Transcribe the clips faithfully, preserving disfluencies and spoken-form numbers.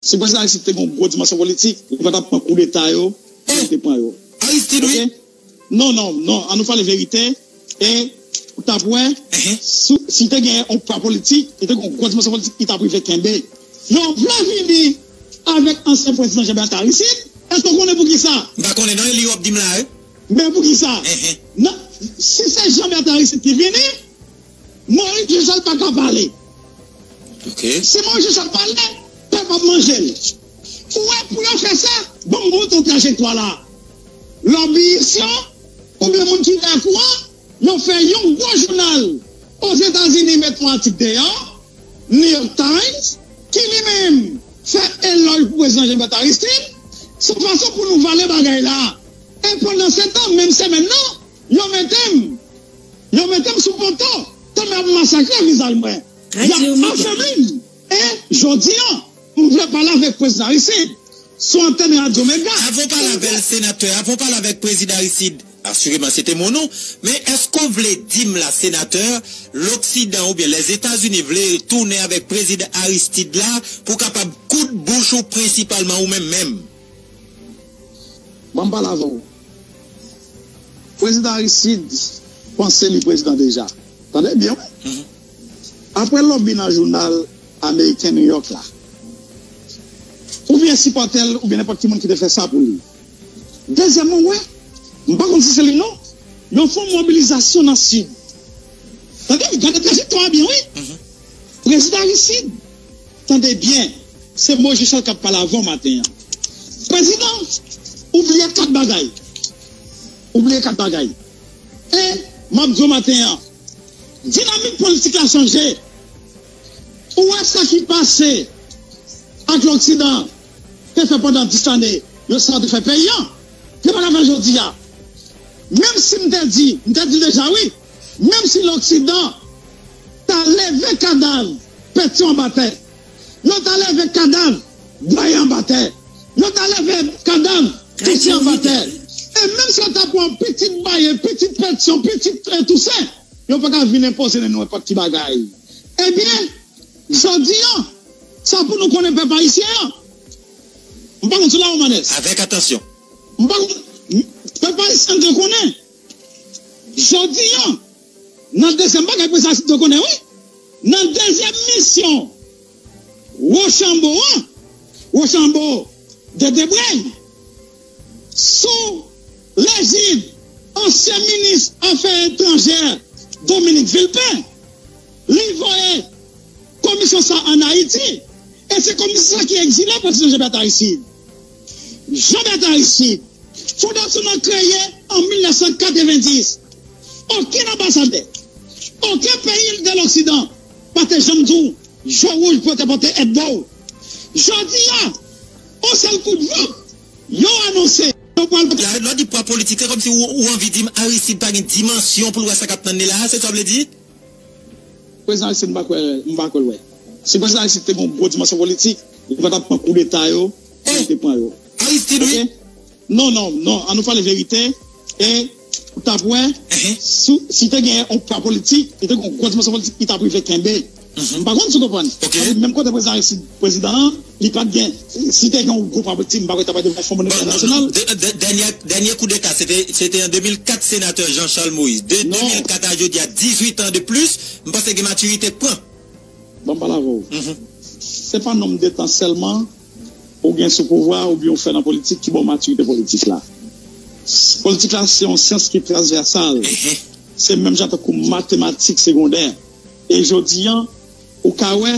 Si prezidan Aristide te gen yon gwo dimansyon politik, li pa t ap pran koudeta yo, jan li te pran yo. Aristide, wi. Ok? Non, non, non, an nou pale verite. E ou t ap wè, si, si te gen yon pwa politik, li te gen yon gwo dimansyon politik, li t ap rive kenbe. Yo vle vini avèk ansyen prezidan Jean Bertrand Aristide. Èske w konnen poukisa? M pa konnen non, e li w ap di m la, wi. Men poukisa? Non, si se Jean Bertrand Aristide ki vini, Moyiz Jechal pa ka pale. Si Moyiz Jechal pale, pèp ap manje l. Ou wè, pou yo fè sa, ban m montre w trajektwa la. Lòbiyis yo, oubyen moun ki dakò, yo fè yon gwo jounal Ozetazini, met yon atik deyò, New York Times, ki li menm fè elòj pou prezidan Jean Bertrand Aristide, se yon fason pou nou vale bagay la. E pandan se tan, menm semèn nan, yo mete m, yo mete m sou poto, tande ap masakre vizaj mwen. Y ap afebli m. E jodi an, m vle pale avèk prezidan Aristide sou antèn Radyo Mega. Avan w pale avè l, senatè, avan w pale avèk prezidan Aristide, asireman se te mon non, men èske w vle di m la, senatè, Loksidan oubyen Lèzetazini vle tounen avèk prezidan Aristide la pou kapab koud bouch ou prensipalman ou menm menm? Ban m pale avè w. Prezidan Aristide panse li prezidan deja. Tande byen, wi. Apre lòbi nan jounal ameriken New York la, oubyen sipòtè l, oubyen nenpòt ki moun ki te fè sa pou li. Dezyèmman, w wè, m pa konn si se li non, yo fè yon mobilizasyon nan Sid. Tande, gade trajektwa a byen, wi. Prezidan Aristide, tande byen, se Moyiz Jechal k ap pale avè w maten an. Prezidan, ou bliye kat bagay. Ou bliye kat bagay. E, m ap di w maten an, dinamik politik la chanje. Ou wè sa ki pase ak Loksidan te fè pandan dis lane, yo sa yo te fè peyi an. Yo pa ka fè l jodi a. Menm si m te di, m te di l deja wi, menm si Loksidan ta leve kadav Petyon anba tè, yo ta leve kadav Bwaye anba tè, yo ta leve kadav Tousen anba tè, e menm si yo ta pran pitit Bwaye, pitit Petyon, pitit eh, Tousen, yo pa ka vin enpoze nan nou nenpòt ki bagay. Ebyen, jodi an, sa pou nou konnen pèp ayisyen an. M pa konn sou la ou manès. Avèk atansyon. M pa konn, pèp ayisyen an dwe konnen. Jodi an, nan dezyèm bagay prezidan Aristide dwe konnen, wi. Nan dezyèm misyon Wochanbo an, Wochanbo de Debrèy, sou lejid ansyen minis afè etranjè Dominique Villepin, li voye komisyon sa ann Ayiti, e se komisyon sa ki egzile prezidan Jean Bertrand Aristide. Jean Bertrand Aristide, Fondasyon nan kreye an mil nèf san katrevendis. Okenn anbasadè, okenn peyi de Loksidan pa te janm di w je wouj pou yo te pote èd ba w. Jodi a, yon sèl kout van, yo anonse yo pral pote. Lè w di pwa politik, se kòmsi ou, ou anvi di m Aristide pa gen dimansyon pou l wè sa k ap tann li la a, se sa w vle di? Prezidan Aristide, m pa kwè, m pa kwè l wè. Si prezidan Aristide te gen yon gwo dimansyon politik, li pa t ap pran koudeta yo, jan li te pran yo. Aristide, wi. Ok? Non, non, non, an nou pale verite. E ou t ap wè, si, si te gen yon pwa politik, li te gen yon gwo dimansyon politik, li t ap rive kenbe. M pa konn si w konprann. Paske menm kote prezidan Aristide, prezidan an, li pa t gen, si te gen yon gwo pwa politik, m pa kwè ta pral devan Fon Monetè Entènasyonal. Dènyè, dènyè koudeta, se te, se te an de mil kat, senatè Jean Charles Moïse. De de mil kat a jodi a, dizuit an de plis, m panse gen matirite k pran. Ban m pale avè w. Se pa nonm de tan sèlman ou gen sou pouvwa oubyen ou fè nan politik ki ba w matirite politik la. Politik la se yon syans ki transvèsal. Se menm jan tankou matematik segondè. E jodi an, ou ka wè,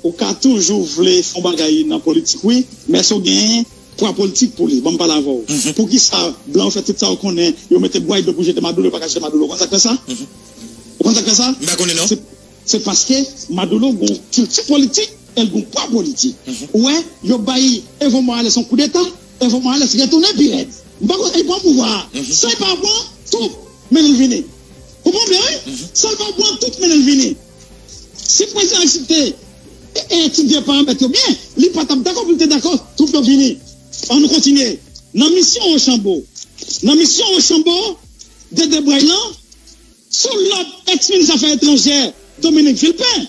ou ka toujou vle fè yon bagay nan politik, wi, men èske w genyen pwa politik pou li? Ban m pale avè w. Poukisa blan yo fè tout sa yo konnen, yo mete bwa dlo pou jete Maduro, yo pa ka jete Maduro? Ou konn sa k fè sa? Ou konn sa k fè sa? M pa konnen non. Se, se paske Maduro gon kilti politik, e l gon pwa politik. Ou wè, yo bay Evo Morales yon koudeta, Evo Morales retounen pi rèd. M pa konn, li pran pouvwa a. San li pa pran twoup, mennen l vini. Ou konprann byen, wi? San li pa pran twoup, mennen l vini. Si prezidan Aristide te e, e, etidye paramèt yo byen, li pa t ap dakò pou l te dakò twoup yo vini. An nou kontinye. Nan misyon Wochanbo, nan misyon Wochanbo, de Debrèy lan, sou lòd èks minis afè etranjè Dominique Villepin,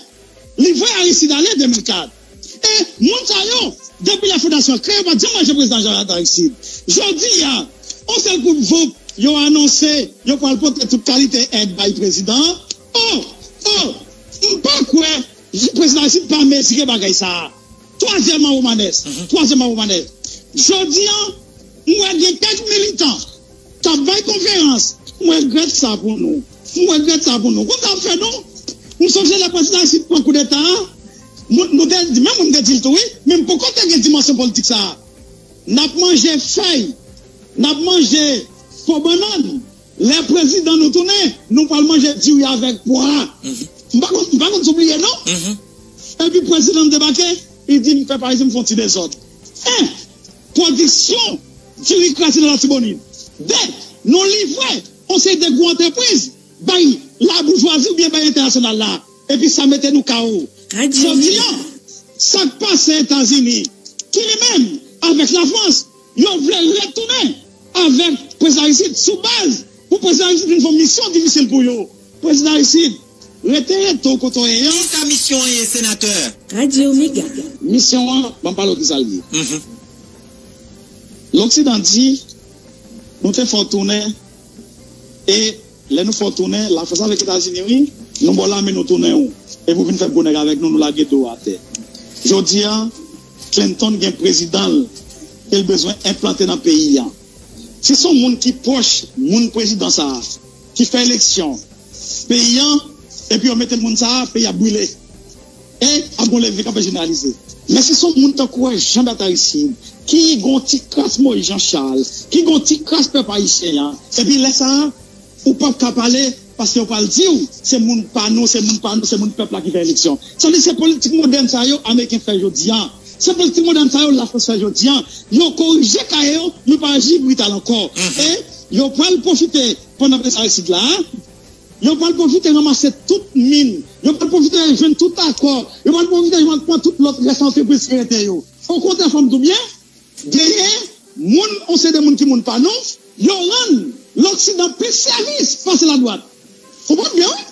li voye Aristide ale de mil kat. E moun sa yo, Depi lè fondasyon an kreye, yo pa t janm manje prezidan Jonathan Aristide. Jodi a, yon sèl kout voup, yo anonse yo pral pote tout kalite èd bay prezidan an. Oh! Oh! M pa kwè prezidan Aristide pa mezire bagay sa a. Twazyèmman, Romanes. Twazyèmman, Romanes. Jodi a, m wè gen kèk militan k ap bay konferans. M regrèt sa pou nou. M regrèt sa pou nou. Konn sa ap fè nou? M sonje lè prezidan Aristide pran koudeta a, nou, nou te di, menm mwen m te di l tou, wi, men m poko te gen dimansyon politik sa a. N ap manje fèy, n ap manje po bannann. Lè prezidan nou tounen, nou pral manje diri avèk pwa. M pa konn, m pa konn si w bliye, non? Epi prezidan debake, li di, "M fè Parisien, m fè yon ti dezòd." En, pwodiksyon diri kraze nan Latibonit. De, nou livre yon seri de gwo antrepriz bay laboujwazi oubyen bay entènasyonal la. Epi sa mete nou kawo. Jodi a, sa k pase Etazini, ki li menm, avèk Lafrans, yo vle retounen avèk prezidan Aristide sou baz pou prezidan Aristide vin fè yon misyon difisil pou yo. Prezidan Aristide, rete rete w kote w ye an. Kisa misyon an ye, senatè? Radyo Mega. Misyon an, ban m pale w kisa l ye. Loksidan di, nou te fè w tounen, e lè nou fè w tounen, Lafrans avèk Etazini, wi, nou ba w lame, nou tounen w. Epi w vin fè gwo nèg avèk nou, nou lage do w atè. Jodi a, Clinton gen prezidan l ke l bezwen enplante nan peyi a. Si se yon moun ki pwòch moun prezidan sa a, ki fè eleksyon peyi a, epi yo mete moun sa a, peyi a ap brile. E ap gon leve kanpe jeneralize. Men si se yon moun tankou Jean Baptiste Aristide, ki gon ti kras Moïse Jean Charles, ki gon ti kras pèp ayisyen an, epi lè sa a, ou p ap ka pale, paske yo pral di w, se moun pa nou, se moun pa nou, se moun pèp la ki fè eleksyon. Sa vle di se politik modèn sa yo, Ameriken fè jodi a. Se politik modèn sa yo, Lafrans fè jodi a. Yo korije kay yo, yo pa aji brital ankò. E yo pral pwofite, pandan prezidan Aristide la, yo pral pwofite ranmase tout min, yo pral pwofite jwenn tout akò, yo pral pwofite jwenn pran tout lòt rès antrepriz ki rete yo. Okontrè, fò m di w byen, genyen moun, yon seri de moun ki moun pa nou, yo rann Loksidan plis sèvis pase ladwat. Konprann byen, wi.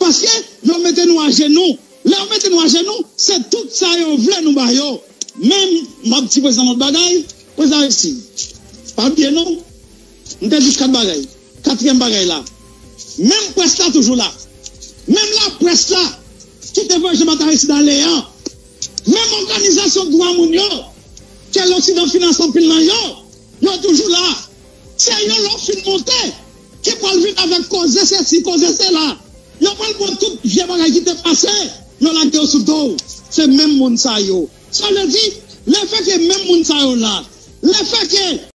Paske yo mete nou ajenou. Lè yo mete nou ajenou, se tout sa yo vle nou ba yo. Men, m ap di prezidan lòt bagay, prezidan Aristide. Pa bliye non, m te di kat bagay. Katriyèm bagay la, menm près la toujou la. Menm laprès la ki te voye Jean Baptiste Aristide ale an, menm òganizasyon dwa moun yo, ke Loksidan finanse anpil nan yo, yo toujou la. Se yo lè w fin monte, ki pral vin avèk koze sesi, koze sela. Yo pral pran tout vye bagay ki te pase, yo lage yo sou do w. Se menm moun sa yo. Sa vle di, lefètke menm moun sa yo la, lefètke